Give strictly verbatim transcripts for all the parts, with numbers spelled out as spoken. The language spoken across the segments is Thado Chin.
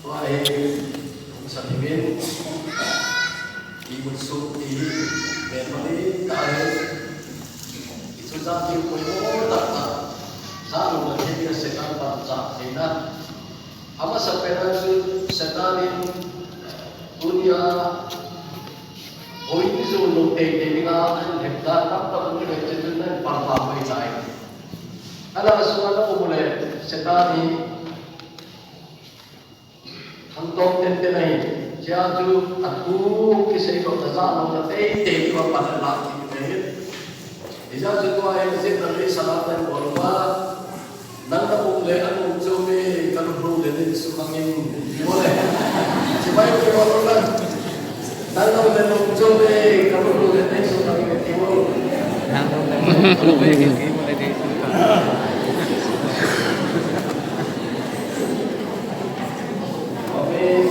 Tua hi, hung sa dingin, i mut sung ti hi, memory ka hi, i thu jat ding poimo tah tah, jat lou na thei ding a Satan pan chah theina. Amasa pen a chu Satan in tunia, hoi in jong lou tei tei ding a, an lhep dan tam tam um le, chu chu nan pan pa hoi tai. Ala sunga na um le, Satan hi, Thangtom tenten ahi. Hiche a chu athu kisei lou, na jat lou na tei tei ding a pan alah kit ahi. Hijeh chun tua hi jep na lei sa la tan bol uva. Nang na um le, a um chom e, ka lungdong le, nei suhmang in, ti mo le. Chibai ki mo lo na. Nang na um le, lungdong chom e, ka lungdong le, nei suhmang in, ti mo. Nang na um le, lungdong chom e, ka lungdong le, nei suhmang in. Amen.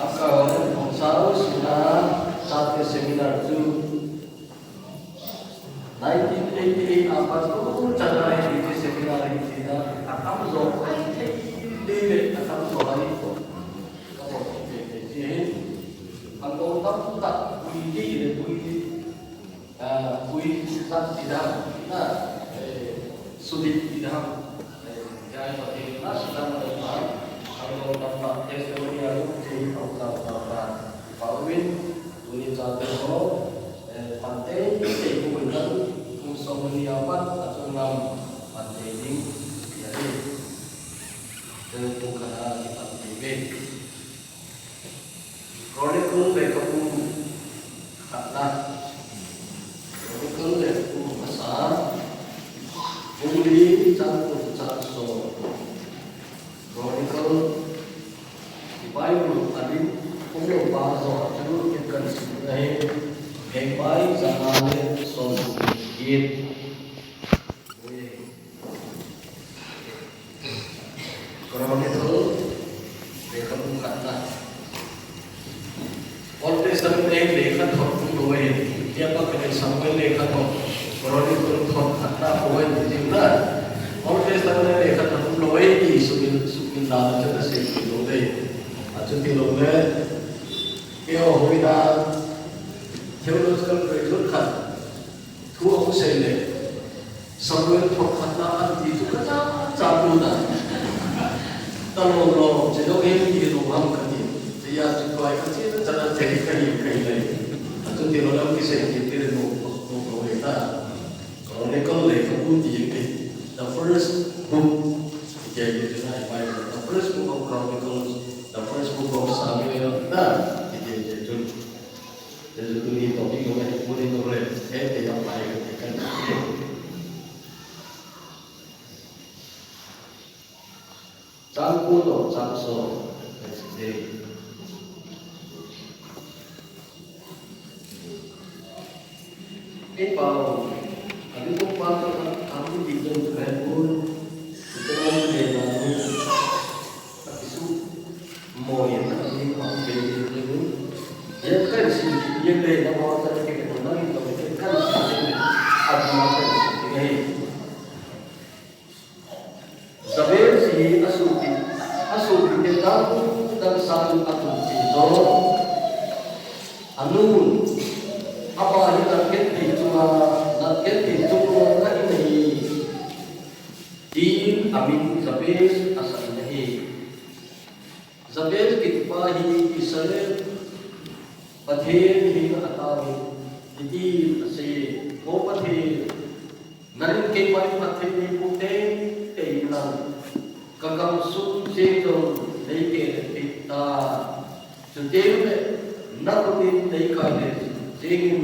Aka hon, hong sao suna, chate seminar chu nineteen eighty-eight a pat tu chana hi ti seminar hi tina, atam jo, ai, ai, ti le, atam jo ai. Ka bo, ti, ti, ti, ti. Ang ko tam ta, ui, ti, le, ui, ti. Ah, ui, ti, ti, ti, da, na, eh, sudit, ti, da. Jai Pathen na sidang dam a, ang dong dam a, testimony a lu, ti, tau, tau, tau, tau. Pauvin, tuni chate ho, eh, pante, te, ku, win, dan, kum, som, ni, a, pat, a, chung, lam, pante, ding, ya, ri. Te, ku, ka, na, ni, pante, ve. Chronicle lekhabu khatna. Chronicle lekhabu masa. Bung li chang kum chang som. Chronicle. I Bible a ding kum lou pa jo chu kin kan sim ahi. Nehemiah janga le som kum get. Chronicle, lekhabu khatna. Old Testament a hin lekhathot um lou ahi. Tia pa khat Samuel lekhathot. Chronicle thot khatna bou ahi ti na. Old Testament a lekhathot um lou ahi ti sumil, sumil na chu na sei lou ding. Achuti lou le. Keiho hoina theological graduate khat. Thu ahung sei le, Samuel thot khatna ahin ti chu kacha cha lou na. Talou lou, che lou, hiti lou ham kati. Che ya chu koi kache na chana che kahi kahi le. Achuti lou le kisei kit le lou, lou, lou le ta. Chronicle lekhabu ti jeng e. The first book, iti jeng chu na, Bible. The first book of Chronicles, the first book of Samuel, na, iti jeng chu. Jesu tuni topic jong ahi, tuni topic le, he te apply ka ti kan. Chang ko to, chang som. Ei pao, abi ko pa to, abi di jong kai ko, ito mo le na ni. Akisu mo yan na ni ma pe ni ni. Yan kan si yan le na ma ta ke ko na ni to ke kan si ni. Abi ma kan si ni. Jabez hi asuhpi, asuhpi te dang dang sang atum ti to. Anun, apa hi lamket thei chunga, lamket thei chunga na in ahi. Tin amin Jabez asah in ahi. Jabez kitipa hi Israel Pathen henga atao in, hitin asei, O Pathen, nangin keima phatthei neipeh tei tei in lang, ka gamsung cheng jong neikeh le peh tan. Chuteng le, nakhut in neikai le cheng in,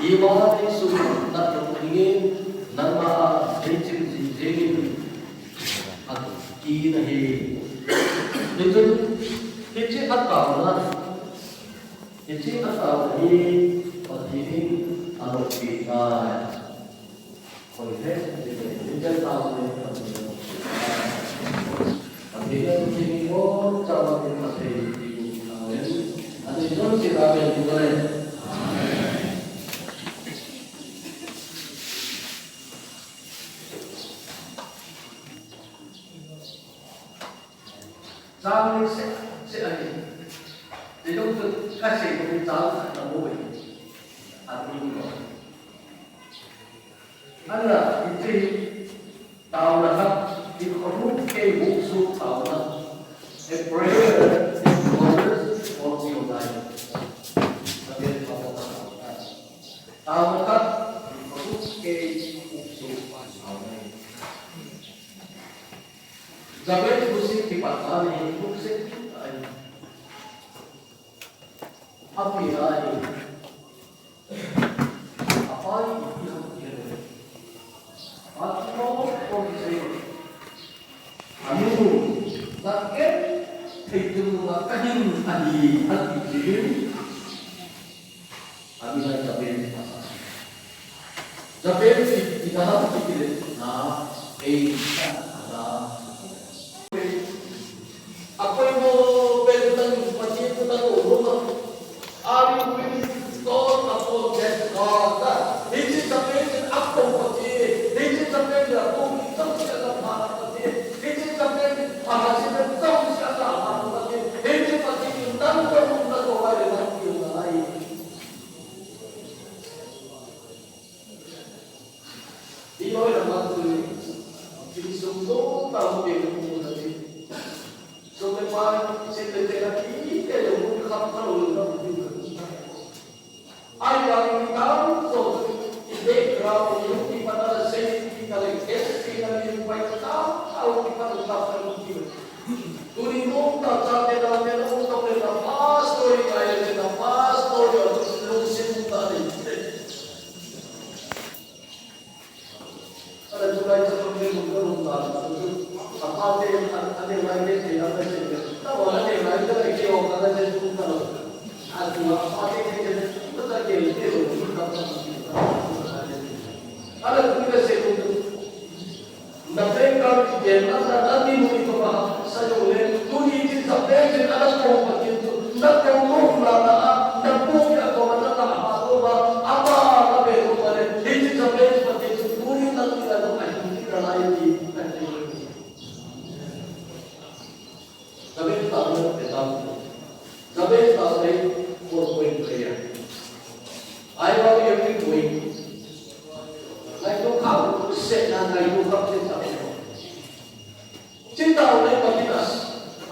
ima neisumna jong dingin, nangma neiching ji jeng in, ati na hi. Hichun, hiche ataona, hiche ataona hi Pathen in aloupi ngai. Koi he, hiche ataona hi Pathen in aloupi ngai. Pathen in hiche ataona hi Pathen in aloupi ngai. Amen. Amen. Chang ni se, se ahi. Te jong chu kasei ni chang khat na mo ahi. Anu lo. Ana, iti taona khat, in kho lut kei buksu taona. A prayer in order for your life. Taona khat, in kho lut kei buksu taona. Jabez buksu kipat ani buksu ai. Api ai. Apai ipi ham ipi ham. Atu ko ko se. Anu, na ke thei tu na ka hin ahi ati jin. Anu na Jabez pasa. Jabez iti ham iti le na ei sa na. Apoimo pen tang Pathen tang o loma. Are you willing to call upon that God? Hiche Jabez in akou Pathen, hiche Jabez in akou ni tang se la ma Pathen, hiche Jabez in a ha se tang se la ma Pathen, hiche Pathen in tang tang na ko ai na ki na ai. Ti loi la ma tu ni. Ti sum to ta ho pe ko na ti. So me pa se te te la ti te lo mu kham kha lo na mu. Ai wa ni ta so ti background ni ti pa na se ti ka le ke ti na ni pa ta au ti pa ta ta ti. Tuni nung ta chate dante na um tong le na pastor i kai le na pastor i lungsim ta le. Ala tulai cha tong le nung ka nung ta. Apa te ane lai te te na te te. Ta wa ane lai te lai ke o ka na te tu ka lo. Atu apa te te te ta ke te lo ka ta. Ala tulai se nung. Na pengkal kigen na na na ni mu ni ko ba sa yo le tu ni ti sa pe je na na ko ba ke tu na ko mo na na na ko ya ko na na ha ko ba a ba na be ko ba le ni ti sa pe ba ke tu tu ni na ni na na ni na na ni na ni. Jabez taona, Jabez taona, four point prayer. I want every point. Ngaito kham se na, ngaito kham se taona. Chitaona Pathen a,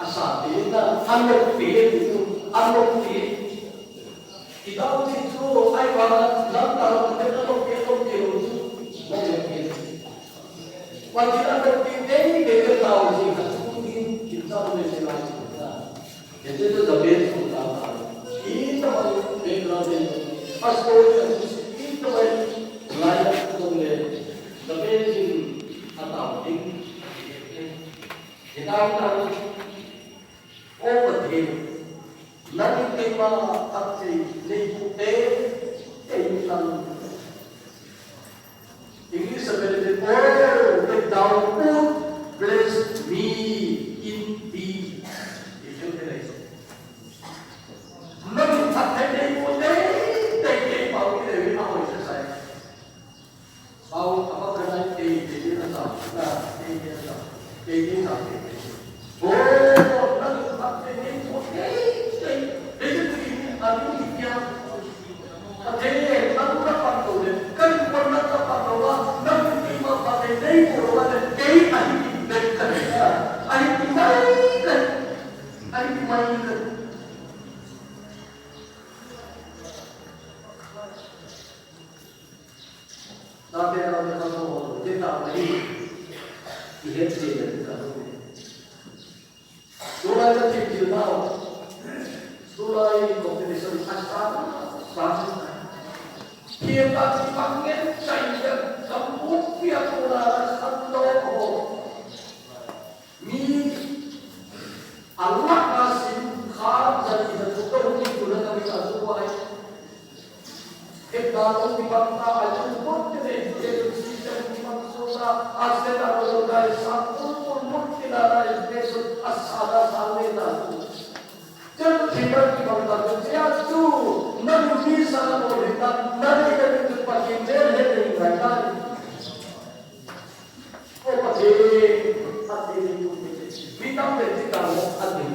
asa te na, anop te, anop te. Kidou ti chu, ai ba, lam ta lo, te na lo, ke lo, ke lo chu, mo mo ke. Pathen a dou ti dei dei le tao ji kha chu ding kin chang le se lai chu ta. Ke te to Jabez chu ta ta. I ta mai background le. Pastor le chu i ta mai lai la chu le. Jabez in a tao ding. Ke ta ta. O Pathen, nangin keima phatthei neiboh teitei in lang. English a vel in, "Oh, that thou would bless me indeed." Nangin phatthei neiboh teitei in lang, kei pau kidei in a hoi sa sai. Pau, apa kena, eh, eh, eh, na sa, na, eh, eh, na sa, eh, eh, na sa, eh, eh. Oh, na, na, eh, eh, oh, eh, eh, eh, eh, eh, eh, eh, eh. Ate, na, na, pa, to, le, kan, pa, na, na, pa, to, wa, na, ni, ma, pa, eh, eh, oh, wa, eh, eh, ahi, eh, eh, eh, ahi, eh, eh, eh, ahi, eh, eh, eh. Tate a le kha ko, te ta mai. I het je le ka ko. Tulai ka thil thil nau. Tulai competition a sa, sa. Thil ta ti pang ngen chai ya, kam put pia ko la, san do ko. Mi a lakh a sim kha jani jani to hung in tuna kami ta tu ai. Hektar hung kipan ta ai tu mot te ne tu e tu si te hung kipan so ta a se ta lo lo dai sa kul kul mot ki la dai pe so a sa da sa le ta tu. Te tu si ta kipan ta tu ya tu na tu mi sa lo le ta na ni ka tu pa ki le le le ngai ta. Ko Pathen, Pathen ni ko Pathen. Mi tamtah in ti ta mo, Pathen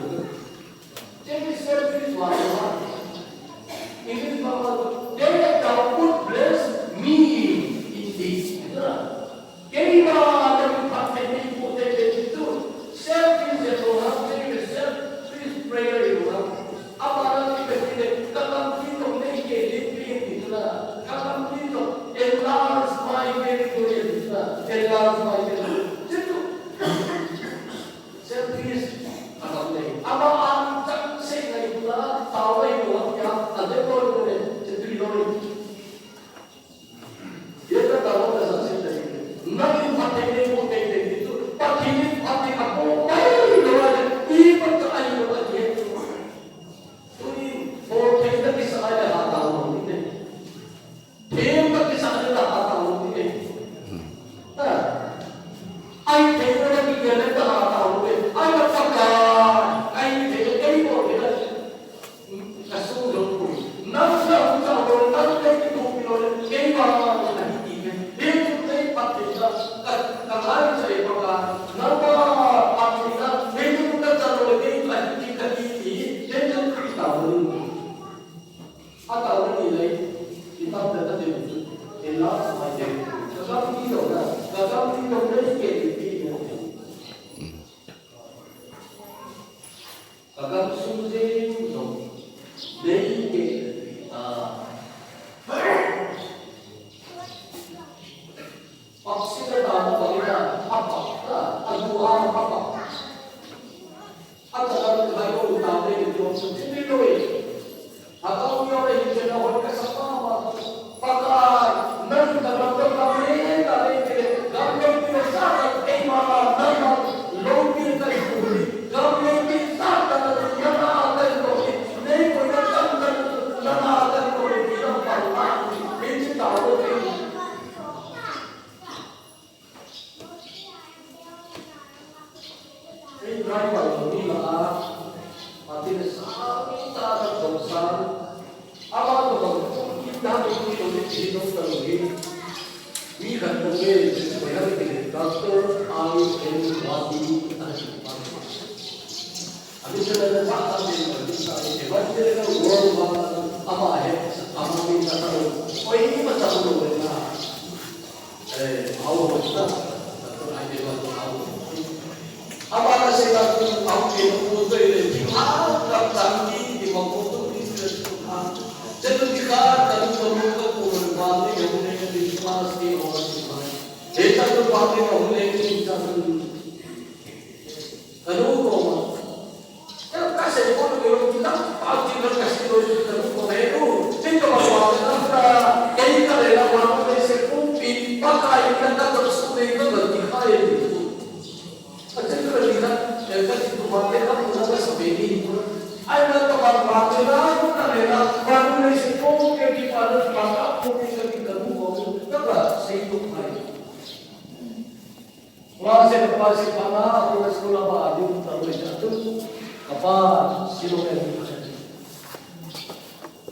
Mama, ahi ti ve. Hichu kei phattheina, ka, ka ngai chai Pakai. Nangma phattheina, hichu ka chan lou le kei ahi ti ka ti ti. Hichu Christa mun. Ataona ni le, itam ta ta te. Ela mai te. Ka gam ti lou na, ka gam ti lou na, i ke ti ti na. Ka gam sung jeng jong, nei nge, ah. Pak sina ta na bang na, a pak na, a du a na a pak. A ka gam hai o ta nei jong sung jeng nei loi. Hagao neo le hiche na hoi kasa mama. Pakai, nang ka gam ka gam le, ka le te, gam le te sa ka ei mama, nang ma, lo te ka i ku ni. Gam le te sa ka na, na na ka i ko ni. Nei ko na gam ka na na ka i ko ni, ki na pa na. Hiche ta o te. Ei driver lo ni la a, atin sa ta ka dong sa. Ama to ka kum ki ta ko ni to ni ti dong ta lo ni. Mi khat to ke, ko ya ni ke, Doctor I N Wati, a si pa. Ami sa na sa ta ni, ami sa ni, evangelical world wa, ama he, ama ni sa ta lo. Oi, ni ma sa lo na. Eh, au, na, na, na, na, na, na, na. Ama na se na tu, au, ke, na, ku, to, ile, ki, ha, ka, tang, ki, ki, ma, ku, tu, ki, se, tu, ha. Se, tu, ki, ha, ka, tu, ka, mu, ka, ku, ma, ne, ya, mu, ne, ki, ma, se, o, se, ma. Eh, ta, tu, ma, ne, ka, mu, ne, ki, ta, tu. Ka, tu, ko, ma. Ka sei ko lo, ka sei ko lo, ka sei ko lo, ka sei ko lo. Tin ka ba wa na ta, kei ka le la wa na se ko pi, Pakai na ka to su le ka ga ti khai. A tin ka le ka, ka ti ko ma te ka ko na sa be ni. Ai na ka ba wa na ka le la, wa na se ko ke ki pa na pa ka ko ke ka ti ka ko, ka ba sei ko khai. Nga se kapa si pana, aku na school aba adi ta lo ja tu. Kapa Shillong a ni.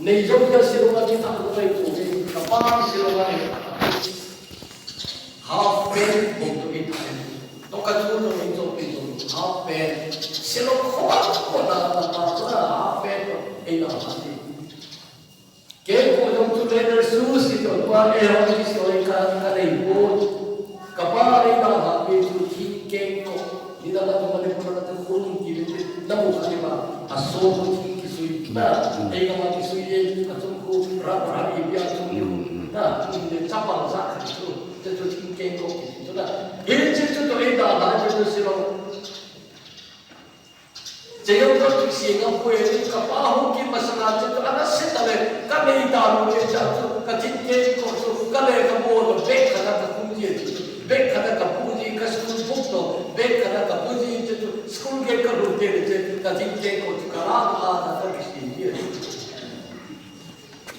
Nei jo ja Shillong a ni ta lo ko ni. Kapa Shillong a ni. Half pant bou tu ni ta. To ka tu no ni to pi tu. Half pant. Shillong ko ko na na pa tu na half pant. Ei na ha ni. Kei ko jong chu leather shoes ti to pa e hong ti soi ka, ka nei ko. Kapa nei na ha pe chu thingkeng ko. Ni na ka to ma le ko na ka to ko ni ki le na mu kha ni ba. A so ko thing ki sui na. Ei ka ma ki sui e, a chung ko ra ra e bia chung ko. Na, ni le cha pang sa ka chu. Te chu thingkeng ko ki chu na. Ei chu chu to ei da na chu chu si lo. Chejong ko chu si ngam ko e, kapa hung kit masanga chu, ana se ta le, ka nei ta lo che cha chu, ka thingkeng ko chu, ka le ka mo lo, bag khat a ka pu ji chu, bag khat a ka pu ji, ka school book to, bag khat a ka pu ji chu, school gate ka lut te che, ka thingkeng ko chu, ka la ka a ka ka si ji.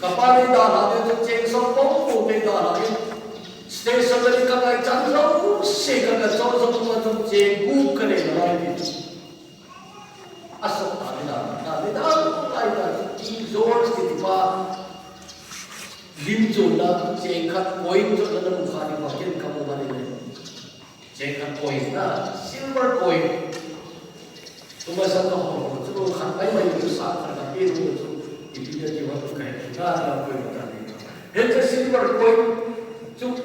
Kapa nei da la te chu, cheng som pong ko nei da la e. Stationery ka ngai chan lo, se ka ka chon som ma chu, cheng book ka nei la e. A sok ta ni dan, ta ni dan, lai ta, King George kiti pa, lim chun na, cheng khat coin chun na, na mu kha ni pa, ken ka mu ma ni le. Cheng khat coin na, silver coin. Tu ma sa ka ho, tu khat mai mai tu sa, khat ka pe tu tu, ipi ya ti wa tu kai, na, na coin ta ni. Hiche silver coin chu,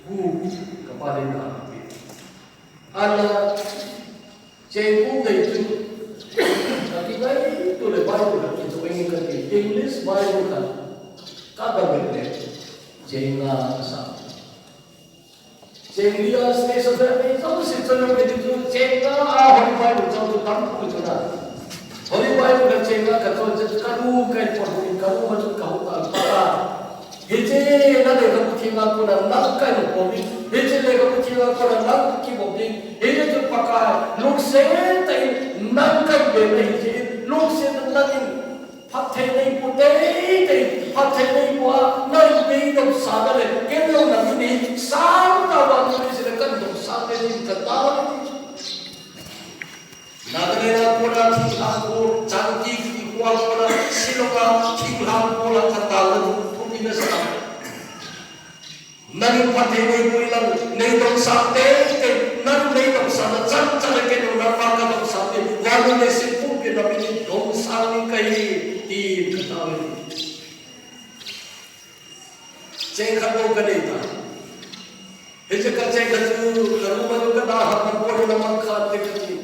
Gu, kapa le na pe. Ana, cheng gu nei chu. Ka ti ngai tu le Bible ka ti chu eng ka ti. English Bible ka. Ka da le le. Cheng nga sa. Cheng li a se so da ni so si chu le ke ti chu cheng nga a Holy Bible chu tam ku chu na. Holy Bible ka cheng nga ka chu chu ka lu ka po ni ka lu ma chu ka hu ta pa. Hiche na lekhabu theng a kona nang kahin bol ding. Hiche lekhabu theng a kona nang kibol ding. Hiche chu Pakai lungset tah in nang kahin bol na hiche. Lungset tah in phatthei nei pu teitei, phatthei nei pu a, nang nei dong sa na le, ken jong nang nei sang ta va tu le, hiche le kahin dong sang le, tin ka ta le. Nagaland a kona thinglhang kho, Changki kiti kho a kona, Shillong a thinglhang kho la ka ta la, thum in a Nang phatthei nei pui lang, nei dong sang tei tei, nang nei dong sang na chan chan a kei nang na pa ka dong sang ni, vanu nei sin pumpi na mi ni dong sang ni kahi, ti ka tao ni. Cheng khat bou ka nei ta. Hiche ka cheng khat chu, ka room a chu ka da ha man poi na man khat te ka ti.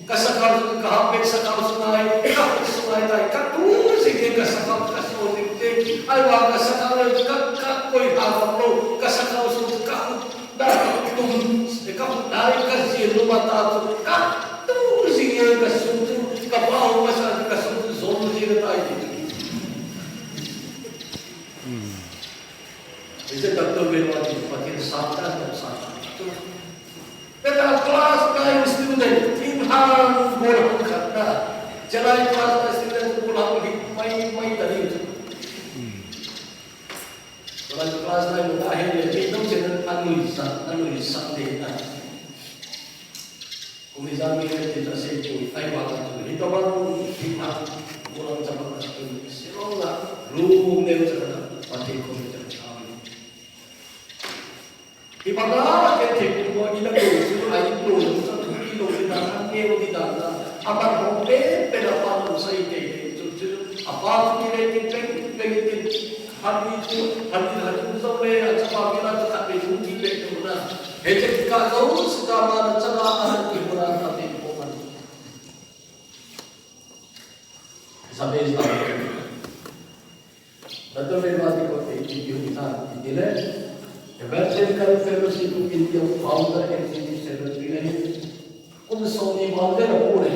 Ka sakhao chu ka ha pe sakhao chu ngai, ka hu chu ngai tai, ka tu si ke ka sakhao ka so ni te. Ai wa ka sakhao le ka, ka koi ha ka lo, ka sakhao chu ka hu da tum, ka hu dai ka ji lu ma ta chu, ka tu si ke ka su chu, ka pa ho ma sa ka su chu zon ji ka tai ti. Hiche Doctor Benoit in Pathen sangtah in sangtah. Beta class nine student, thinglhang gollhang khat na. Chulai class nine student gollhang hi mai, mai ta ding chu. Chulai class nine nu ahi le, mi dong chen anuisat, anuisat de na. Kum ijat mi le tin asei chu, ai wa ka chu, hitobang thinglhang, gollhang chapa ka chu, Shillong a, room neo cha na, Pathen kum cha cha. Hibanga ka thei kum mo, ina ko chu, ai ko chu, thu ki lo ni da, neo ni da na, aman ho pe, pe na pa lo sai te, chu chu, apa chu ki le ki pe, pe ki tin, Hani chu, hani, hani chu le, achapa kila chu khat vei chu ki pe tu na. Hiche kikah jou, sita ma na chana, ana ki hura ka pe ko man. Sabe sa. Doctor Benoit ti ko te ki ki ni sa, ki ni le. Evangelical Fellowship of India founder executive secretary ahi. Kum som ni val vel a pu le.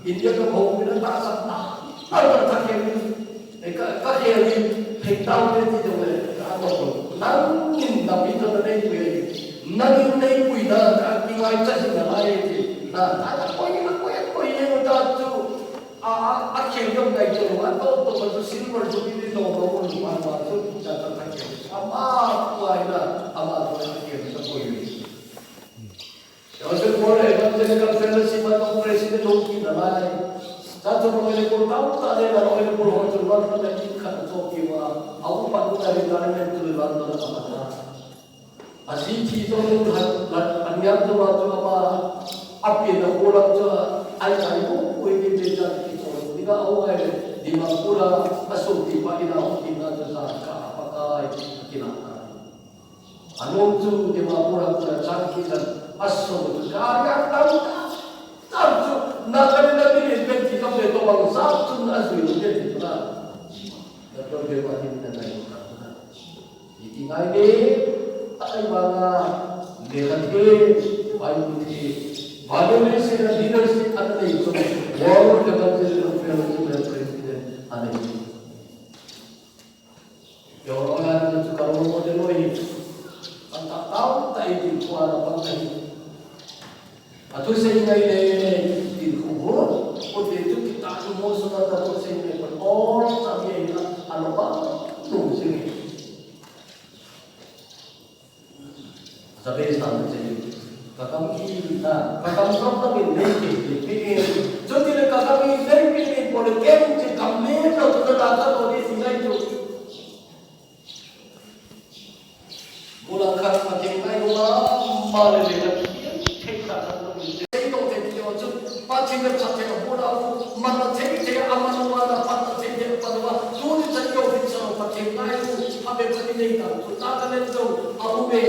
India ka bou mina tahsan ta. Ta ta ta ke. E ka, ka ke ni, thei tau te ti dong le, ka to ko. Nangin na mi to na nei pui. Nangin nei pui na, ka ki ngai cha si na lai ti. Na, ta ta koi na koi, koi ye ta chu. A, a, a ke yong nai to, a to to ko chu silver jubilee lo lo ko ma ma chu, ta ta ta ke. Ama, koi na, ama to na ke ta koi. Joseph Paul Evangelical Fellowship a president hung kit nalai. Cha chu Royal School tao ta le la Royal School ho chu London a in khat a choh kit uva. A upa nu ta retirement chu London a pat a. A ji thi jong nu hat, hat, a niam jong a chu ama a pi na ko lam chu a, ai ai ko ko i ti cha ki ko. Ni ka au ai le, Dimapur a, a so ti pa ina hung kit na chu sa ka pa kai ki na. Anung chu Dimapur a kona chang kit a, aso chu gari a tam tam, tam chu, na ka ni na ni ni pen ti kam le to bang sa chu na zui ni ni ti na. Na to be ma ni na na ni ka na. Iti ngai ni, ai ba na, le ka ni, bai ni ni. Ba ni ni se na leadership an nei chu, World Evangelism Fellowship president an nei chu. Yo, na chu ka role model loi. Kan ta tao ta i ti khua na pang ta hi. A thusei ngai le, ti khu ho. Ko te chu kita chu mo so na ta thusei ngai ko. All ta ye na, a lo ba, no se ngai. Sabe sa na che. Ka kam ki na, ka kam kam ta min nei ke ke ke. Chuti le ka kam ki nei ke ke ko le ke che kam ne na tu na ka to ni si ngai tu. Gollhang khat Pathen ngai lo ma, ma le le na thei ta ka lo ni. Sei to te ti yo chu. Pathen le Pathen a bula u, man na thei thei a man wa na pat na thei thei a pat wa. Tu ni chan yo ni chan Pathen ngai u, a be chan ni nei ta. Tu ta ka len zo, a u be,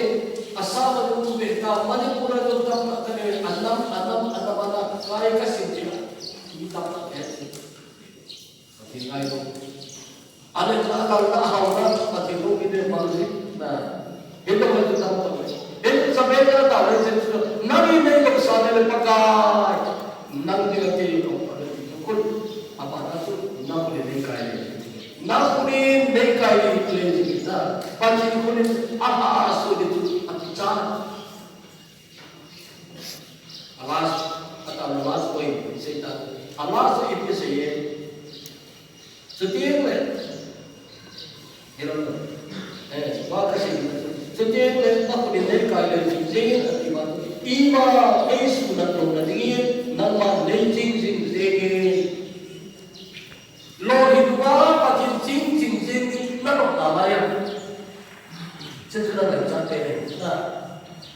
a sa ma u be ta, Manipur a zo tam na ka le, a nam, a nam, a nam a na, kai ka sin ti na. Ni tam na ke. Pathen ngai lo. Ale ka ka ka hau na Pathen lo ki de ma ji na. He to ma tu tam to. He sa be na ta le chen su. Na ni nei lo sa le Pakai. Nang ni la ke lo pa le tu kun. Apa na su na ko ni nei kai le. Na ko ni nei kai le ji na. Pathen ko ni a ha su ni tu a ki cha. A last, a ta na last point, sei ta. A last point, sei ye. Chuti le. Hello. Eh, wa ka sei. Chuti le, na ko ni nei kai le, sei ye, a ti ma. Ima, ei su na to na ding ye, nangma nei jing jing jing ye. Lolhinna Pathen ching ching ching ni na lop na lai a. Chu chu na lam chate le na.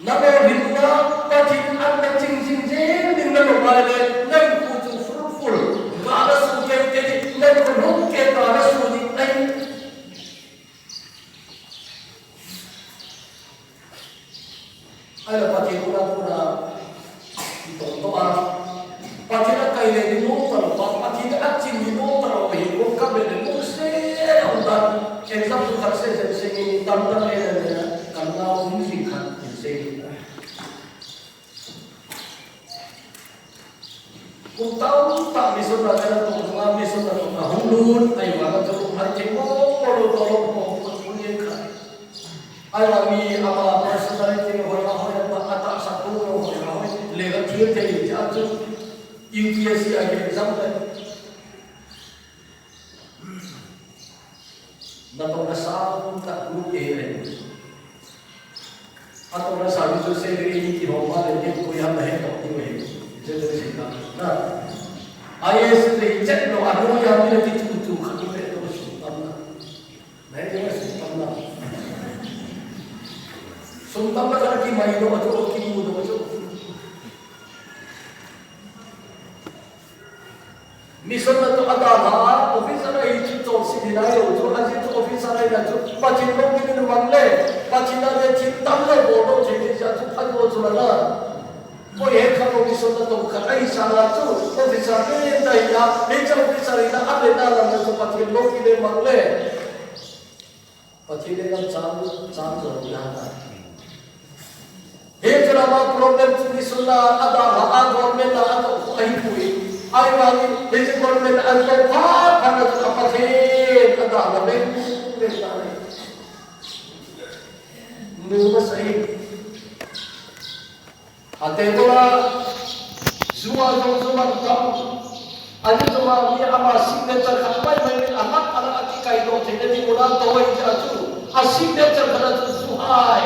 Na lolhinna, Pathen in na ching jing jing ding na lom lai le, na inkhua chu fruitful. Ga na su kei kei ding, na khonung kei ga na su ding ahi. Ahile Pathen koma kona i tong tong a. Pathen a kai le ni nom talou, Pathen a ching ni nom talou, hi ko ka be le lungset a um dan. Example khat sese sese ni tam tam le le le, kan na um jing khat in sei. Kum tamtah mission na kana tong, mission na tong, ahung lut, ahivang a chu, hai thei mo, mo lo, mo lo, mo, mo, mo, ye kha. Ahivang mi ama personality hoi a hoi, ama atahsa thu hoi a hoi, le ka thil thei cha chu, U P S C a exam le. Natong nasang tah lut e ahi. Atong nasang chu sei le ni kihou ma le ni koi ham nahe toh diu ahi. Hiche chu sei ta. Na. I A S le chet lou a nu ya ni le kitu tu khat ni le to sum tam na. Nahe ni sum tam na. Sum tam na khat kimai lou a chu kimu lou a chu. Mission na chu adalha a, officer ahi chu chonset hi nailou chu, ajeh chu officer ahi na chu, Pathen loupina mang le, Pathen a le thil tamlou bol lou thei ni cha chu phajo chu la na. Koi he kha lou mission na tong khat ahi sanga chu, officer pen ta hi a, hiche officer hi na a le na lam na chu Pathen loupina mang le. Pathen le lam chang, chang chu la na. Hiche lama problem chu mission a adalha a government a atoh khu ahipoi. Ahivangin hiche government a atoh phat phat a chu a Pathen adalha beng beng ta le. Nu masa hi. A table a, ju a jong ju man tam. Ajeh chu ama mi ama signature khat mai mai in a mat a la a kikai doh theina ding un a doh ahi jeh a chu. A signature khat a chu ju hai.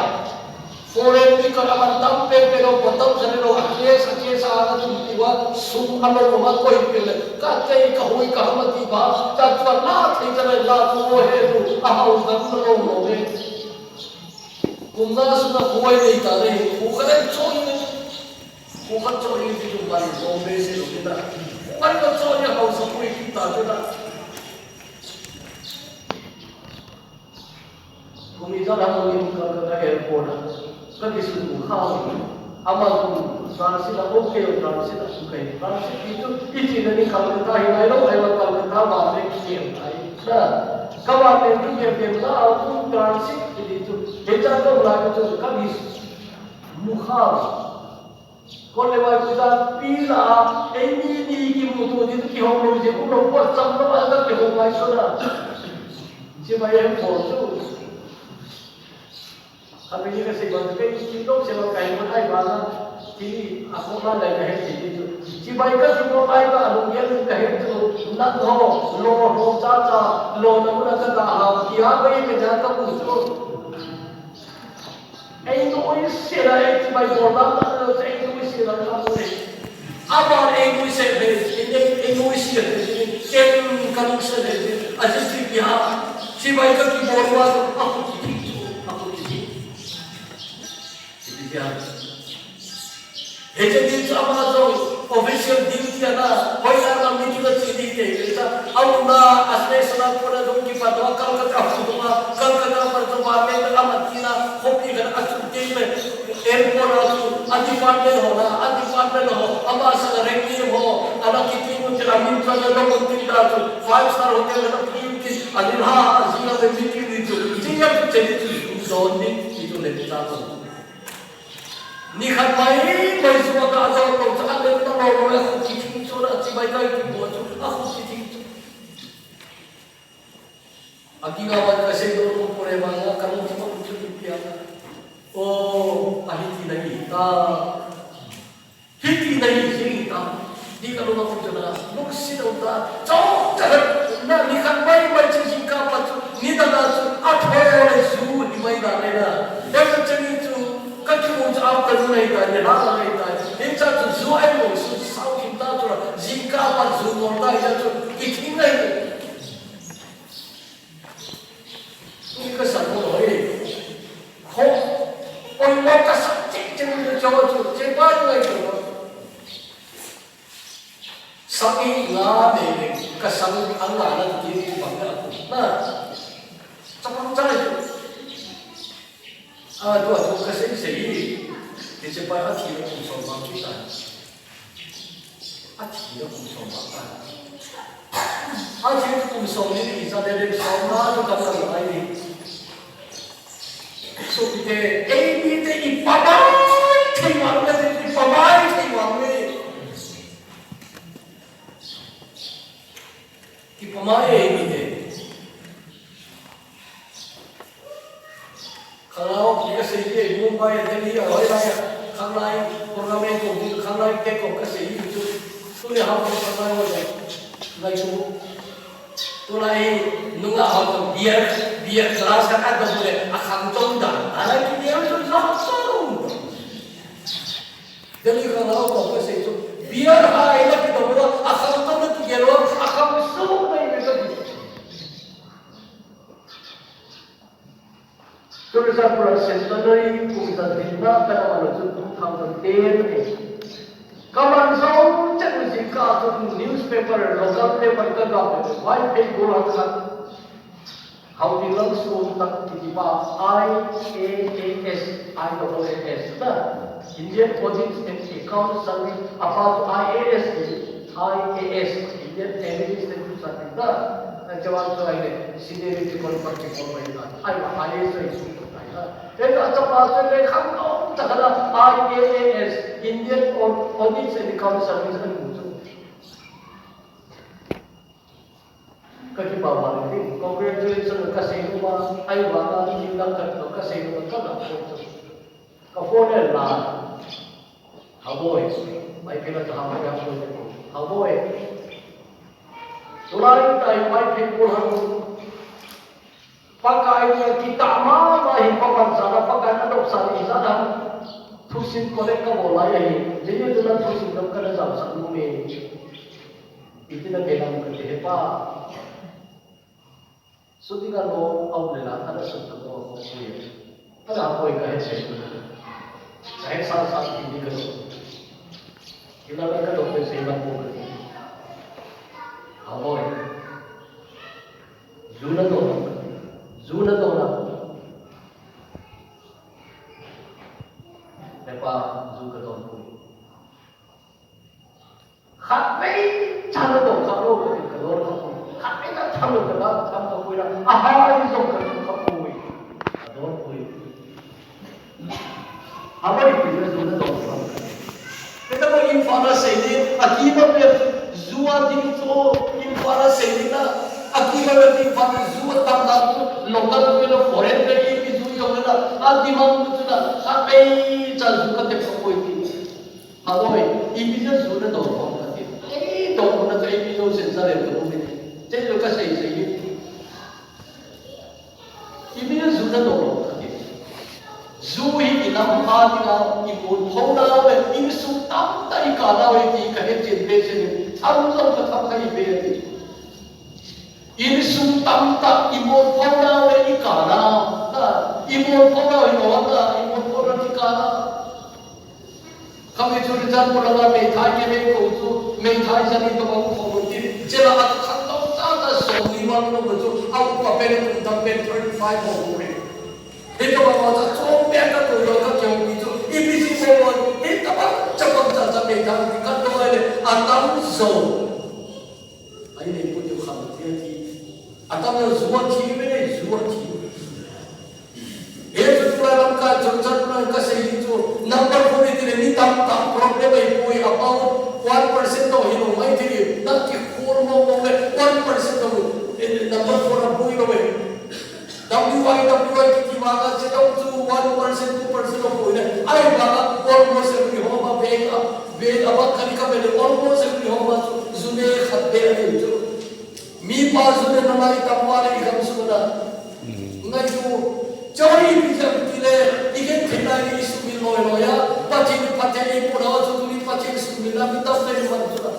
Foreign mi khat a man tam pen pen lou, bottle khat lou, a case, a case a ana tum ti uva, sum a lou lou a koi pen le. Ka tei ka hui ka ham a ti ba, ta chu a la thei ka le la chu o he lu, a hao dam na lou lou le. Kum nga sunga khuai nei ta le, khu khat in choi ni. Khu khat choi ni ti kum ban Bombay se lo ni ta. Ban ko choi ni hausa khui ki ta te ta. Kum i jana ko ni ka ka ka airport a. Ka ti sun mu kha. Ama kum transit a, okay, transit a, okay. Transit ti chu, i chi na ni Calcutta hi nai lo, ai wa Calcutta wa le ki em ai. Na, ka wa le ki em em la, a kum transit ti chu. He cha to la chu ka bi mu kha. Kon le wa ku ta pi la, ei ni ni ki mu tu ni ki hong lo je ku lo ko cham lo a ka ki hong lai so na. Chi ma em ko chu. Khatvei ni kasei bang chu kei thil dong sei bang kahin mun ahi vanga, thil a khohma lai kahe thei ti chu. Chibai kakibol ahi vanga alunggel in kahe chu, nat ho, lo ho cha cha, lona mun a kata hao, tia kei kaja kamu chu. Ei nuisat a, ei chibai bol dan dan chu ei nuisat a kamu le. Aban ei nuisat ve, ei, ei, ei nuisat ve, ken kanuisat ve, ajeh chu ipi ham, chibai kakibol uva chu, akhu kithing chu, akhu kithing. Ipi ham. Hiche din chu ama jong official duty ana, hoilai a meeting a che ding ti, hiche a umna, a station a kona jong kipat uva, Calcutta a kona, Calcutta a pat chu department a mat tina, khopi khat a chun teng le. Airport a chu, a department ho na, a department ho, ama sanga rank ho, ana kiti mun chu, amin chu, ana log in tin da chu, five star hotel ana pui tin, ani ha, a jing a meeting ni chu, jing a chu che ni chu, zon ni, ni chu le ni ta chu. Ni khat mai, mai chu aka zon lo chu, a le ta lo lo, a khu kithing chu, a chibai kai kibol chu, a khu kithing chu. Akinga ban kasei doh nom poi vanga, kalungthim a um chu ipi ham. O, ahi tina hi ta. Hiti na hi jing ta. Ti kalung a um chu na. Lungset a um ta. Chomcha na ni khat mai mai chu jingkah pat chu. Nidang a chu. Atho le ju ni mai na le na. Hiche ni chu. Kakimu chu afternoon ahi ta. Ni la la ahi ta. Hiche chu ju ahi mo su sao kim ta chu na. Jingkah pat ju mo ta hi chu. Kithing ahi. Tuni kasei bou lou e. A, tua chu kasei sei hi. Hiche pa athi le kum som vang chu ta. Athi le kum som vang ta. Athi le kum som ni ni sa le le som na chu ka ta ni ai ni. So te, ei mite i pamai thei vang le, i pamai thei vang le. I pamai ei mite. Khanglai kasei hi, Mumbai a, Delhi a, hoilai a, khanglai program ko, khanglai te ko kasei hi chu. Tuni hao ko khanglai ho le. Lai chu. Tulai nunga hao ko beer, beer glass ka ka do le, akhang chom dan. Alai ki beer chu la chom. Delhi khanglai ko kasei chu. Beer hai la ki do le, akhang chom la ki gel lo, akhang so mai me ka di. Churachandpur a centenary kum jan dinna kana man chu two thousand ten ahi. Kaman jong chet u jingkah a chun newspaper, local paper ka gah le, Vaiphei golhang khat. Houting Lalsomtak kiti pa, I A A S, I double A S na. Indian Audit and Account Service, apa chu I A S, I A S, Indian Administrative Service na. Ai, jawab chu ai le, seniority contract ki kon mai na. Ai, wa I A S ai su ko ai na. Te ka chapa chu le khang to ta ka na, I A A S, Indian Au-, Audit and Account Service an mu chu. Ka kipa ba le ding, congratulations ka sei nu ma, ai wa na ni ding dang ka, ka sei nu ma ka na ko chu. Ka phone le la. Haboi, mai pila ta haboi, haboi le ko. Haboi. Tulai tai mai pin ko han. Pakai ni kita mama hi paman sana, Pakai na dok sana, sana. Thusim ko le ka bolai ahi. Jeni tu na thusim dok ka na jam sa nu me. Iti na ke nam ka te pa. Suti ka lo au le la, ana sut ka lo ko ye. Ana koi ka he se. Ka he sa sa ki ni ka lo. Kila ka ka lo pe se ba ko. Haboi. Ju na to. Ju na to na. Pepa ju ka to. Khatvei cha na dong kha lo, ka ding ka lo kha lo. Khatvei na tham lo, ka ba tham ka pui na. Aha, ai zong ka tham ka pui. Ka dong pui. Haba i pui na zong na dong kha lo. Kei ta ko Imphal a sei ni, a ki ba pe zu a ding chu, Imphal a sei ni na. A ki ba pe Imphal a zu a tam na chu, local pe lo foreign pe i pi zu yong na. A di mang chu na, khatvei cha zu ka te ka pui ti. Aloi, ipi jeh a zu na dong khom ka ti. Ei, dong khom na chu ipi jeh a sen sa le ka um e. Chei lo ka sei sei ni. Ipi jeh a zu na dong khom ka ti. Zu hi i lam a ding a, i mun pho na le, insung tamtah i kah na e ti ka he chen be chen ni. Tham jong ka tham kha i be ti. Insung tamtah i mon pho nau le i kah nau, na, i mon pho nau hi nau, na, i mon pho nau i kah nau. Kami chu ri chan mo la meithai ke mei ko chu, meithai chan ni to bang ko mo ti, chela a khat to cha ta so ni ma ko mo chu, a u pa pe le kum tam pe thirty five mo ko he. He to bang cha cho pe ka ko lo ka kyo ni chu, i bi si mo mo, he ta bang cha bang cha cha meithai ni ka to le, a tam so. Ai nei pu diu kham ti a ti. A tam lo zu a thi ve nei zu a thi. He chu tulai lam ka chon chan tulai ka sei ni chu number four i ti le ni tam tam problem ai pui about one percent to hi lo mai ti ni. Na ki khol mo mo le one percent to, eh, number four a pui lo ve. W I W I kiti vanga che dong chu one percent, two percent of oil. Ai vanga almost every home a veng a, veng a bang kani ka vele almost every home a chu zu ne khat be a ni chu. Mi pa zu ne na mai tam va le i gam su na. Ngai chu. Choi bi jam ti le i gen thei na ni i sumil loi loi a. Pathen, Pathen i pu na chu tu ni Pathen sumil na mi tam ne man chu na.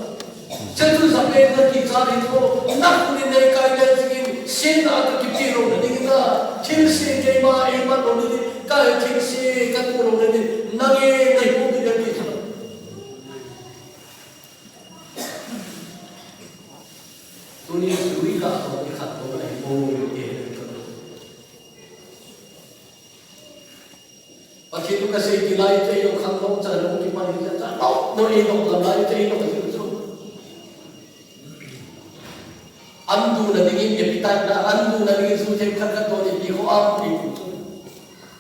Chetu sa pe na ki cha ni tho, na ku ni nei kai le jingin, sin na ka ki pi lo na ding na, thil se keima ei man lo na ding, ka thil se ka tu lo na ding, na nge nei ku ni na ki cha. Tuni sui ka ko ni khat ko na hi ko ni ke ka. Pathen thu kasei ti lai, chei lo khang lo, cha lo ki pa ni cha cha lo, no ei lo la lai, chei lo ka chu. An duna dingin appetite na, an duna dingin chu themkhat khat don ipi kho am ti chu.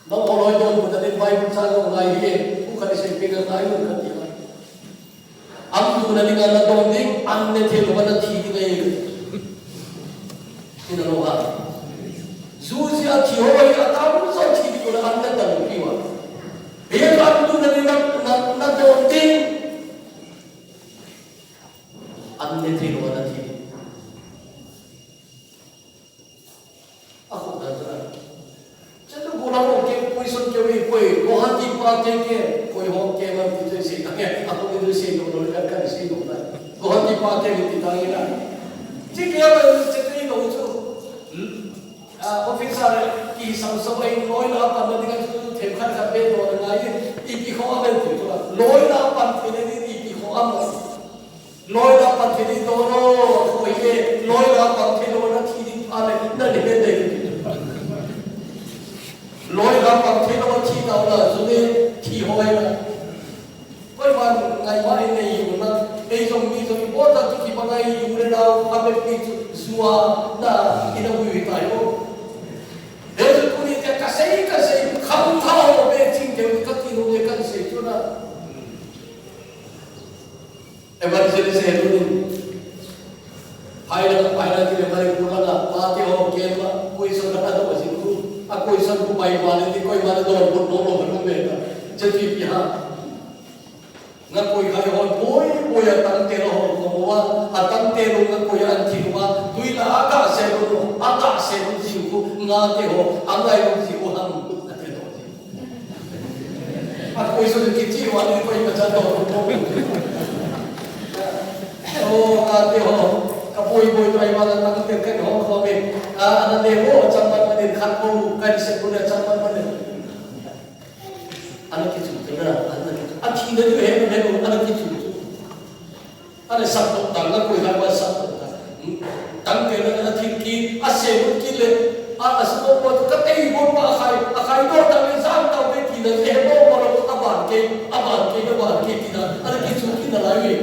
No ko loi don ko ta den Bible cha lo ngai hi, ku khat sei pe ka ngai lo ka ti. An duna dinga na don ding, an ne thei lou na thi ding ahi. Ina lo ha. Zu sia thi ho ahi, a tam so thi ding ko na an ne ta lo pi wa. Be an duna dinga na, na, na don ding. An ne thei lou na thi ding. A khut dan chu a. Chatu gulang ho ke, question keu hi koi, Guwahati pa ke ke, koi ho ke man ti chu sei ta nge, a ko ni sei lo lo kan kan sei lo na. Guwahati pa ke ni ti ta nge na. Chi ke ba chatu lo chu. Hmm. A, officer ki sam so ai loi la pa na dinga chu themkhat khat be lo na ngai, ipi kho a ben ti chu la. Loi la pa ti ni ipi kho a mo. Loi la pan thei ding don o, koi e, loi la pan thei lou na thi ding pha le, na ni le dei. Loi la pan thei lou thi dau la, zu ne thi hoi la. Koi man ngai ma e nei yu na, ei jong mi jong i bol ta tu ki pa ngai yu le dau, a be pi chu zua, na, i na ui tai o. He zu tu ni te ka sei, ka sei, kham tha o be ching te ka ti lou le ka sei chu na. Evangelist he lu nin. Phai la, phai la ti le phai ku la la, pa ti ho ke ma, question ka to si ku. A question ku pai ma le ti koi ma le don ku no lo ka lu me ta. Che ti pi ha. Nga koi khai ho poi, poi a tang te lo ho ko wa, a tang te lo nga koi an ti wa, tui la a ka se lo, a ka se lo si ku, nga te ho, a ngai lo si ku ham. A te lo si. A koi so ki chi wa ni koi ka cha to ko. O, ka te ho. Ka poi poi to ai ma la tang te ken ho ko me. A, ana ne ho chang man man khat ko kan se ko ne chang man man. Ana ki chu na, ana ki chu. A thi na ju he na he ana ki chu. Ana sap tok tang, na koi lai ba sap tok tang. Tang ke na na thil ki, a se mun ki le, a, a se mun ka tei bon ba khai, a khai do tang le zam tau be ki na le bo ma lo, a ban ke, a ban ke, a ban ke ki na, ana ki chu ki na lai ve.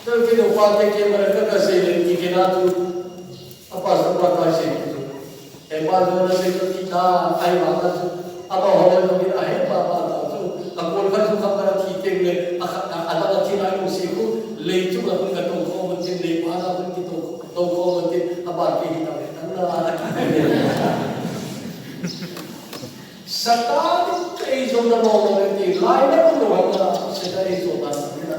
Tel ke no pa ke ke ma ka ka se le ki ke na tu. A pastor pa ta sei chu. He pa jo na sei chu ti ta, ai ma ta chu. A ma ho na ni a he pa pa ta chu. A kol kha chu kha ka thi teng le, a kha, a, a ta thi lai mu sei khu, lei chu ka kun ka tong kho mun tin, lei pa na kun ki tong, tong kho mun tin, a ba ke hi ta le, ta na a ki. Satan ei jo na lo lo le ti, lai na kun lo na, Satan ei jo na na.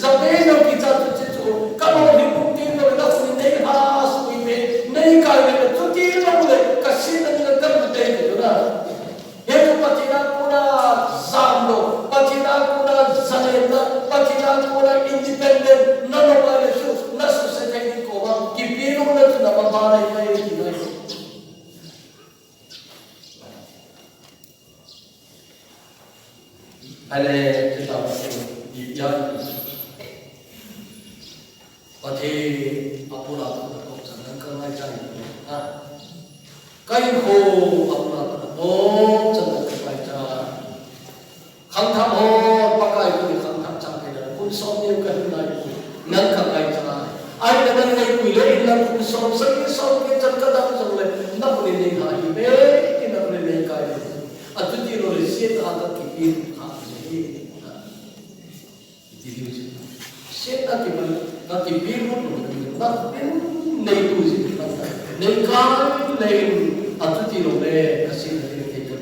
Jabez jong kicha chu, chu, chu, ka lolhing pum ti lou le, na khut in nei ha sui ve, nei kai ve, chuti lou le, ka sin a ding a ka lut tei ve chu na. Hichu Pathen a kona jamdoh, Pathen a kona jalenna, Pathen a kona independent, na lou ngai le chu, na suse thei ding koma, kipelouna chu na mama nai nai ti nai. Ahile, chuti Pathen, ipi ham. Pathen, apura pura kop chan nang ka ngaicha ni. Ha? Ka hinkho, apura pura kop chan nang ka ngaicha. Khangthah ho, Pakai koi khangthah cha kei na, kum som ni ka hin nai. Nang ka ngaicha. Ahile nang nei pui le, nang kum som, sagi som, kei chan ka dam jong le, na pui nei ha hi be, na pui nei kai le. Achuti lou le, Satan a ka kipe kha ahi. Ti diu chu. Satan a kipe, ka kipe lou lou, na pui nei tu ji, nei kai le, achuti lou le, ka Satan a kipe ka.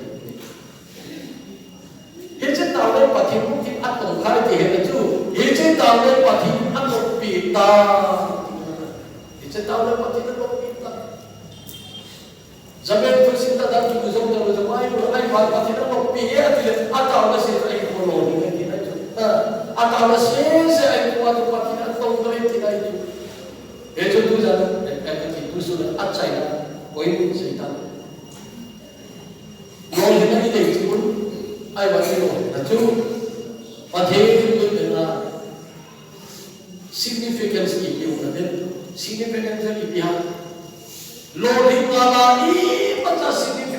Hiche tao le Pathen bukit a tong khai ti he chu. Hiche tao le Pathen a tong pi ta. Hiche tao le Pathen a tong pi ta. Jabez tu sin ta dan tu zong ta lo mai ko ai pa Pathen a tong pi he ati le a tao le se ai ko lo ni ti na chu. A tao le se se ai ko a tu Pathen a tong do ti na chu. He chu tu jan ai ka ti tu su le a chai na. Ko in se ta. Lolhinna i nei chu, ahivangin lolhinna chu, Pathen min bena significance ipi um na den, significance ipi ham. Lolhinna la imacha significance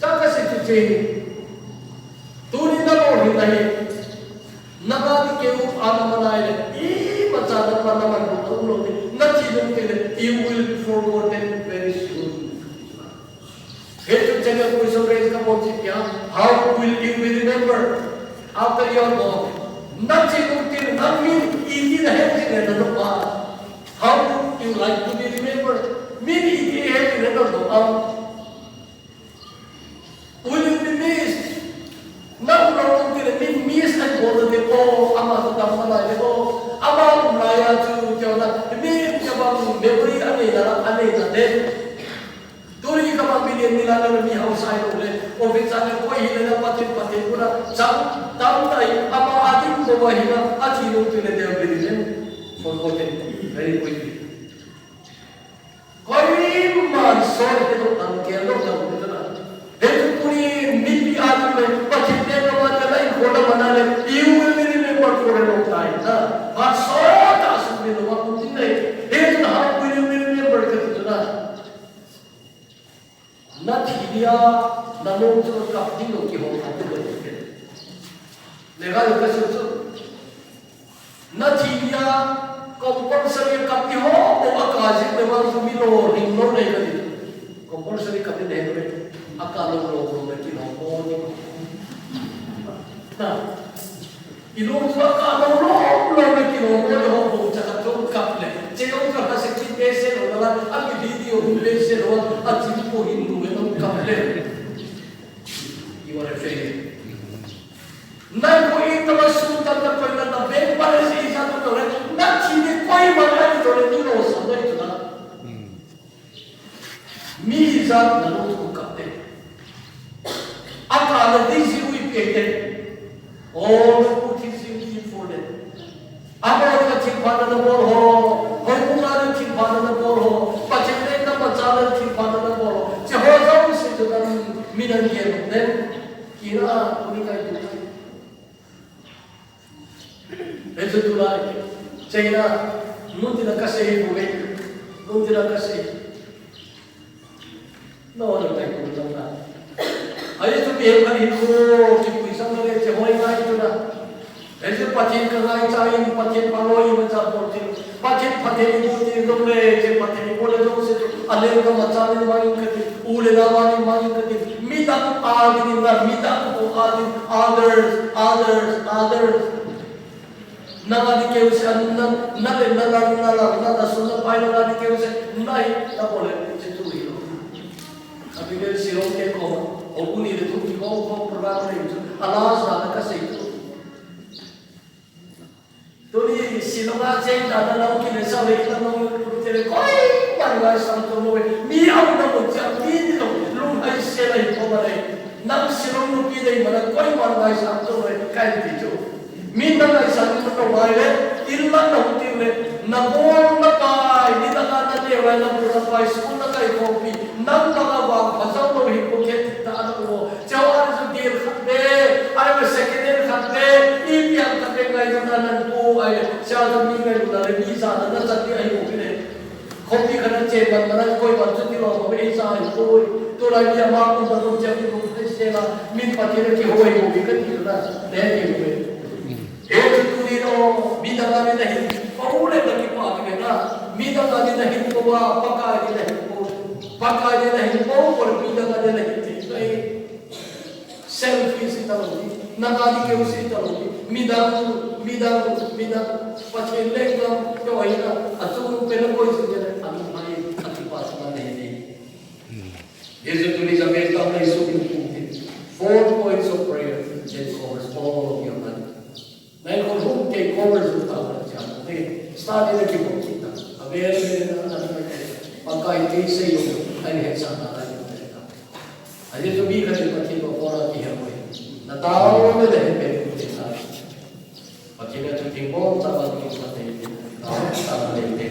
Chang kasei chu hiche. Tuni nalolhin ahi. Nanga dikeu a naman ahile, imacha napa naman lou lou ding. Nathi lou ding le, you will be forgotten very soon. Hichu channel question raise kabol chu kya, how will you be remembered after you are gone? Nathi lou ding, namin iti nahet ding le napa. How would you like to be remembered? Min iti het ding le napa. Will you be missed? Na um lou ding le, min miss ahi bol ding, oh, ama chu dam nalai le, oh, ama um laiya chu, tia na, min tia bang memory anei na, anei na ding. Tuni kama billion ni la na mi hausa ahi lou le, office a le koi hile na Pathen, Pathen kona, chang, tam tai, ama ading ko wa hina, athi lou ding le, they will be remembered, forgotten very quickly. Koiman sot hedoh dan, geldoh dan, hiche na. Hichu tuni mipi ading le, Pathen te kama te la in kola mana le, you will be remembered for a long time. Na, phat sot a sumil lou a um ding ahi. Hichu na, how will you be remembered kati chu na. Nathi nia, nanom chu kap ding lou kihou kha ding lou. Lekha lou kasei chu. Nathi nia compulsory kap ding ho, o aka jing le vang chu mi lolhing lou nei kati. Compulsory kap ding nei le. Aka lou lou lou le kilou mo ni. Na. Ilou chu aka lou lou lou le kilou mo ni ho bo cha ka chu kap le. Che lou chu ka se ki pe se lou la, a mi video hun pe se lou, a chi ko hin lou le kap le. You are a failure. Nang ko itama sung tata ko na na bank balance ijat to le, nathi ni koima nai to le ni lo sa nai to na. Mi ijat na lo to kap te. Aka na di ji ui pe te. All the good things you did for them. Abol ka thilpha na nabol ho, houbung a na thilpha na nabol ho, Pathen le kamacha na thilpha na nabol ho. Che ho jouse chu nang min nang gel nem. Kina tuni kai tu. Hichu tulai. China, mun tina kasei bou ve. Mun tina kasei. Na, na tai ko na na. Ahi chu mi hem kan hin ko, kipui sang na le che hoi ngai chu na. Ahi chu Pathen ka ngaicha in, Pathen phalou in, cha bol tin. Pathen phatthei bol tin, jong le che phatthei bol le jong se chu. A lengkam a cha le mang in kati, u le nao mang in kati. Midang a ding in na, midang ko a ding, others, others, others. Nang a ding keu se, na, na le, na, na, na, na, na, na, sun na pai, nang a ding keu se, na hi, na bol le, che tu hi lo. Abigail Shillong te koma, o uni le thum ki kong kong program le chu, a last dan a ka sei chu. Tuni Shillong a cheng dan a nang ki le sa le ka nong lu te le koi man ngai sam to mo e. Mi au na mo cha mi ni lo, lung hai se lai ko ma le. Nang Shillong nu pi dei ma na koi man ngai sam to mo e, kai ti chu. Mi na ngai sa ni to mai le, in la na hu ti le, na bol na pai, ni na ka na te wa na bol na pai, school na kai ko pi, nang na ka wa pa sa lo hi ko ke ta na ko. Chau an su dir khat be, ai ma second hand khat be, i pian khat be ngai na nan ko ai, cha na mi ngai na le mi sa na na chat ni ai ko le. Khopi khana che man mana koi man chu ti lo ko ei sa ai koi. Tu lai ni ama ko da ko che ko ai se la min pa ti le ki hoi ko ki ka ti na. Ne ki ko. E chu tu ni lo mi da na ni da hin. Ko u le da ki pa ki na. Mi da na ni da hin ko wa pa ka ni da hin ko. Pa ka ni da hin ko ko mi da na ni da hin ti. Selfish ita lo ni, na ka di keu si ita lo ni, midang, midang, midang, Pathen lenggam, keu ahi na, achung pen a koi si jena, ami mai, ati pa sa na ni. Jesu tuni sa me ta mai su ni. Four points of prayer that covers all of your life. Nai ko hum ke cover su ta na cha. Okay. Study na ki mo kita. Avel na na na. Pakai te se yo, ai he sa na na. Ahi chu mi khat in Pathen toh kona kihe uve. Na tao le le he pe tu te sa. Pathen a chu thingpon sa ma tu sa te. Tao sa ma le te.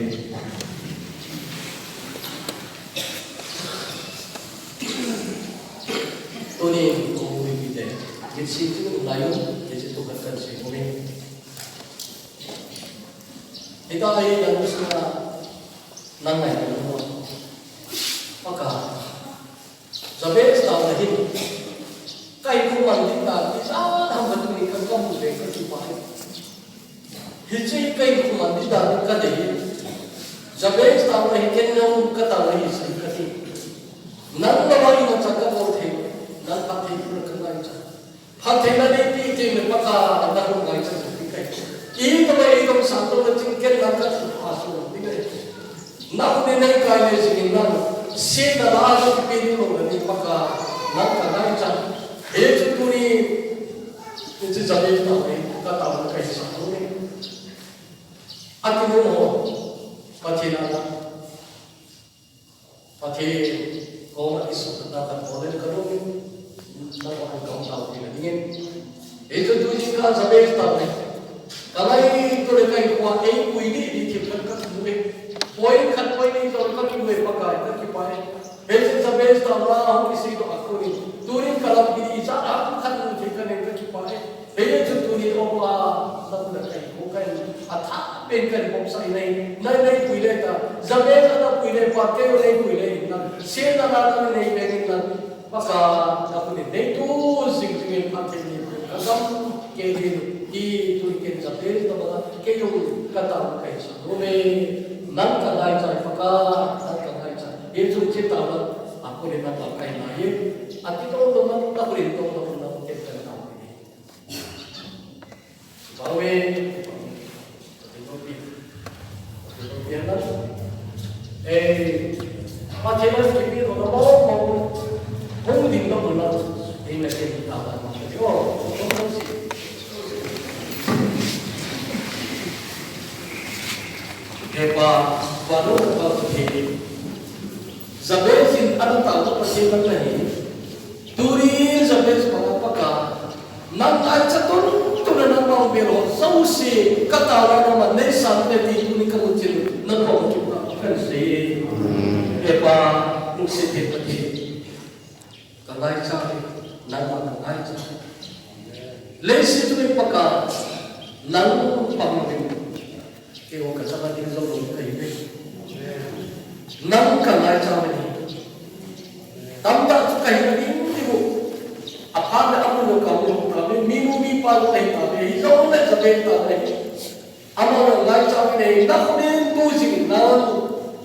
Tuni ko mi ki te. Ki si chu la yo, ki si tu khat kan si ko ni. Ita ai na musu na nang nai na mo. Pakai. Jabez taona hin, ka hinkho man ding dan, ijat ham khat ni ka gam ve ka kipah e. Hiche ka hinkho man ding dan ka dei e. Jabez taona hi ken nang ka taona hi sei ka ti. Nang na mai na cha ka bol thei, nang ka thei ka ngai cha. Phattheina neipe teng le Pakai, na hung ngai chan ti kai. Itobang, itobang santo na ching ken lang ka thu pha su ti kai. Na hung nei kai le jing in lang, se na la jo pe ni lo na ni Pakai, nang ka ngai chan. He chu tuni, ni chu Jabez taona, ka taona kai sa lo ni. Ati mo ho, Pathen a la. Pathen koma i sukhatna khat bol in ka lungin, nangho in ka hung taopeh na dingin. Hichu tuni ka Jabez taona. Ka ngaito le ka hinkho a eipui ding ding thil khat ka kimu e. Point khat point ni jong ka kimu e Pakai, ka kipah e. Hichu Jabez taona hung kiseidoh a konin. Tunin ka lampi ding ijat ham khat mu thei ka nei ka kipah e. Hijeh chun tuni o Pa, nang na ka hinkho ka in, athah pen ka in bopsah in ahi, nang nei pui le ta, Jabez a na pui le pa, kei o nei pui le in nang, se na la nang nei pen in nang, Pakai, ka pui le nei tu jing jing in Pathen in, ka gam kei le, ti tu ken Jabez na banga, kei o ka tao ka in sa, o me, nang ka ngai chai Pakai, nang ka ngai chai, hijeh chun che tao na, a ko le na pa ka in na ye, a ti to to na, ka pui le to to na, ke ka na. Bawe, eh, Pathen a kipe lona mong mong, hung ding lona, ding le ding ta ta ma, oh, he Pa, vannoi Pa Pathen. Jabez in ana taona Pathen nang ahi. Tuni Jabez banga Pakai, nang aicha tun tun a nangma bel ho jouse ka taona nangman nei sang e ti tuni ka muchin na koma kipa kan sei. He Pa, lungset thei Pathen. Ka ngaicha e, nangma ka ngaicha. Leiset chunga Pakai, nang pang in. Keiho ka changa ding jong lou kahi ve. Nang ka ngaicha uve. Tamtah chu kahi nading ding u. Apha le amu jong kamu jong kave, minu mipa jong kahi kave, hijongle Jabez tah le. Ama jong ngaicha uve, na khut in tu jing in nang.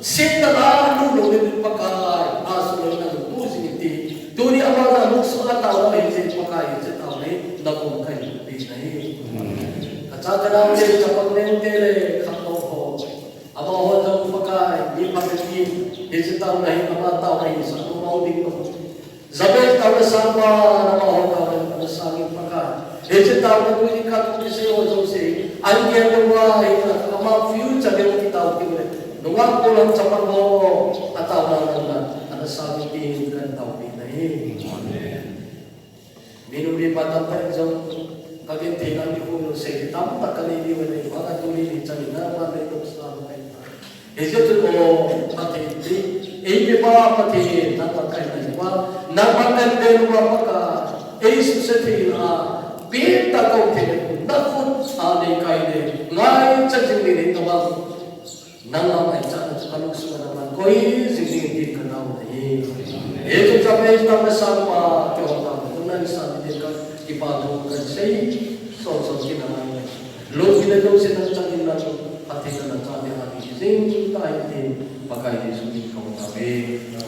Sitna la nu lou le Pakai, a su lou na tu jing in ti. Tuni ama jong lungset a taona ahi jeh in Pakai, hiche taona hi na koma kahin pe nahi. Ka cha ka nao te, chapang neo te le, khanglou ho. Amaho jong Pakai, mi Hiche taona hi, ama taona hi, sa ko mau ding ko. Jabez taona sangpa, ama ho taona hi, ama sangin Pakai. Hiche taona ko ni ka tu kisei ho jouse. An ke to wa, hi na, ama future de ki tao ki le. Nunga ko lam chapa ho, a taona na, ana sangin ki kan tao ki na hi. Amen. Minu mi pa tam pa jong, ka kin thei na ni ko sei tam ta ka ni ni wa ni, wa ka tu ni ni chan na, wa ni to sa ma kai. Hiche chu ko Pathen ti, eipe pa Pathen nangma kaina pa, nangma kaina pa ka, ei suse thei na, pi ta ko thei na, khut a nei kai le, ngaicha jing ni ni ta ba, nangma ngaicha na chu ka lungsunga nangma koi jing ni ti ka nau na hi. Hiche chu Jabez taona sangpa, keiho taona, tu na ni sa ni ka, kipa thu ka sei, so so ki na ngai. Lungthim le lungset nang chang in nang, Pathen na chang ding ahi jing tai tin, Pakai Jesu min in ka hon tao e.